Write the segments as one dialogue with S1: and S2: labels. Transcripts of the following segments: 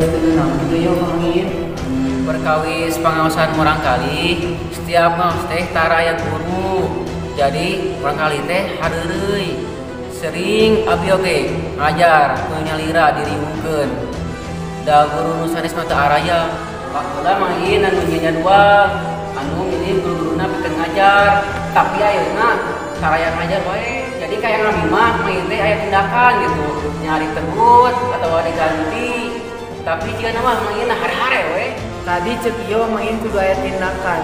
S1: Teu naon kitu yo Mang Iin.
S2: Perkawis pangaosan murangkalih setiap ngaos teh tara aya guru. Jadi murangkalih teh hareureuy. Sering abi oge ngajar ku nyalira diriwungkeun. Da guru nu sanes mah teu araya. Baheula Mang Iin anu nyieun jadwal, anu milih guru-guruna pikeun ngajar. Tapi ayeuna taraya ngajar wae. Jadi kayak abi mah Mang Iin teh aya tindakan gitu, nyari tegut atau diganti. Tapi jigana mah Mang Iin hare-hare we.
S1: Tadi cek ieu Mang Iin kudu aya tindakan.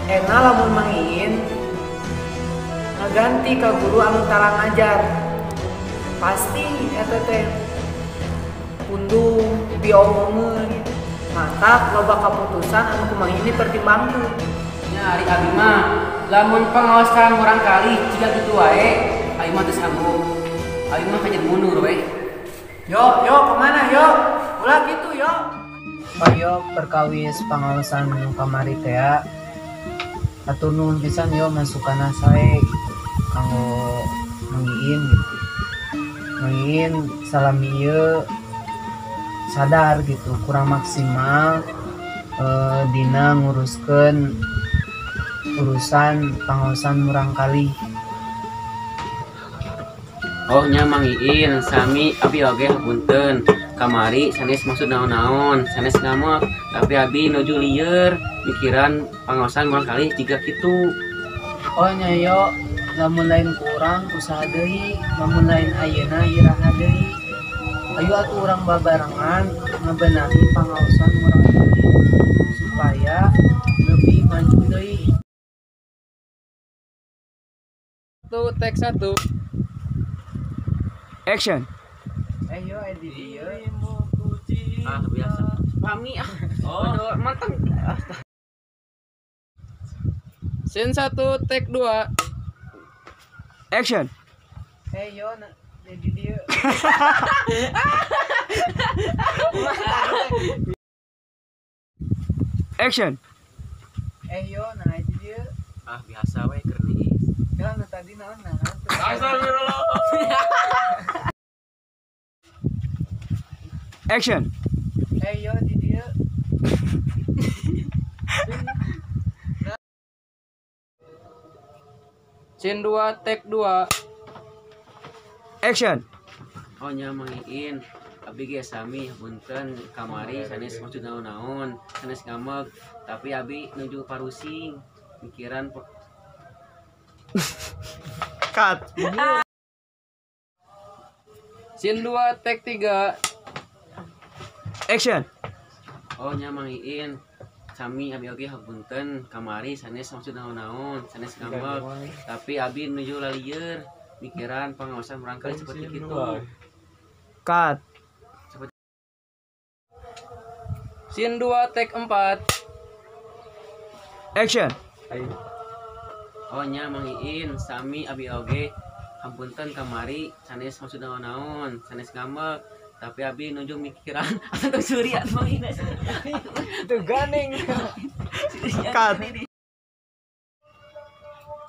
S1: Ena lamun Mang Iin ngaganti ka guru anu tara ngajar. Pasti eta teh pundung diomongeun. Matak loba kaputusan anu ku Mang Iin dipertimbangkeun.
S2: Nya ari abi mah lamun pengawasan murangkalih jiga kitu wae, abi mah teu sanggup. Abi mah kajeun mundur we.
S1: Yo, yo kemana yo? Ulah kitu yo. Oh yo perkawis pangaosan nu kamari teh atur nuhun pisan yo masukanna sae kanggo Mang Iin gitu. Mang Iin salami ieu sadar gitu kurang maksimal dina nguruskeun urusan pangaosan murangkalih.
S2: Oh nya Mang Iin sami abi oge hapunten. Kamari sanes maksud naon-naon, sanes ngamuk, tapi abi nuju lieur mikiran pangaosan murangkalih jiga kitu.
S1: Oh nya yo lamun lain kurang usaha deui, lamun lain ayeuna iraha deui. Ayo atuh urang babarengan ngebenahi pangaosan murangkalih supaya lebih maju deui.
S3: 1 take 1.
S4: Action.
S1: Yo di dieu.
S2: Ah biasa. Pami ah. Oh, mantan.
S3: Scene 1 take 2.
S4: Action.
S1: Yo di dieu.
S4: Action.
S1: Yo nah di dieu.
S2: Ah biasa we keur diis.
S1: Ya nu tadi naon nah.
S3: Astagfirullah.
S4: Action.
S1: Yo di dieu.
S3: Scene 2 take 2.
S4: Action.
S2: Oh nya Mang Iin, abi ge sami punten kamari sanes maksud naon-naon, sanes ngameg, tapi abi nuju parusing mikiran
S4: Cut.
S3: Scene 2 take 3.
S4: Action.
S2: Oh nya Mang Iin, sami abi oge hapunten kamari sanes maksud naon-naon, sanes ngameg, tapi abi nuju lalieur mikiran pangaosan murangkalih seperti kitu.
S4: Cut.
S3: Scene 2 take 4.
S4: Action.
S2: Oh nya Mang Iin, sami abi oge hapunten kamari sanes maksud naon-naon, sanes ngambek, tapi abi nuju mikiran atau surya Mang Iin.
S1: Itu ganing.
S4: Cut.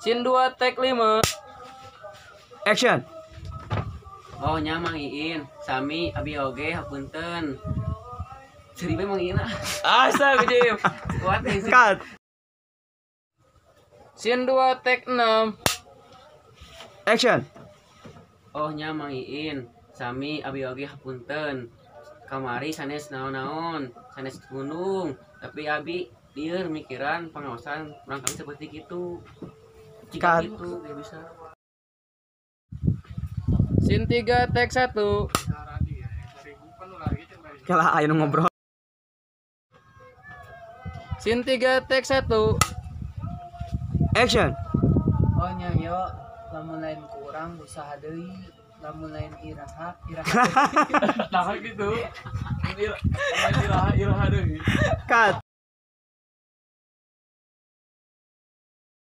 S3: Scene 2 take 5.
S4: Action.
S2: Oh nya Mang Iin, sami abi oge hapunten. Seri bae Mang Iin.
S3: Astagfirullahaladzim.
S2: Kuat nih.
S4: Cut.
S3: Scene 2 take 6.
S4: Action.
S2: Oh nya Mang Iin, sami abi oge hapunten. Kamari sanes naon-naon, sanes gunung, tapi abi lieur mikiran pangaosan murangkalih seperti kitu. Jika kitu gak bisa.
S3: Scene 3 take 1.
S4: Kalah ayo ngobrol.
S3: Scene 3 take 1.
S4: Action.
S1: Oh nya yo lamun lain kurang usaha deui, lamun lain iraha iraha.
S3: Nah gitu. Iraha iraha deui.
S4: Cut.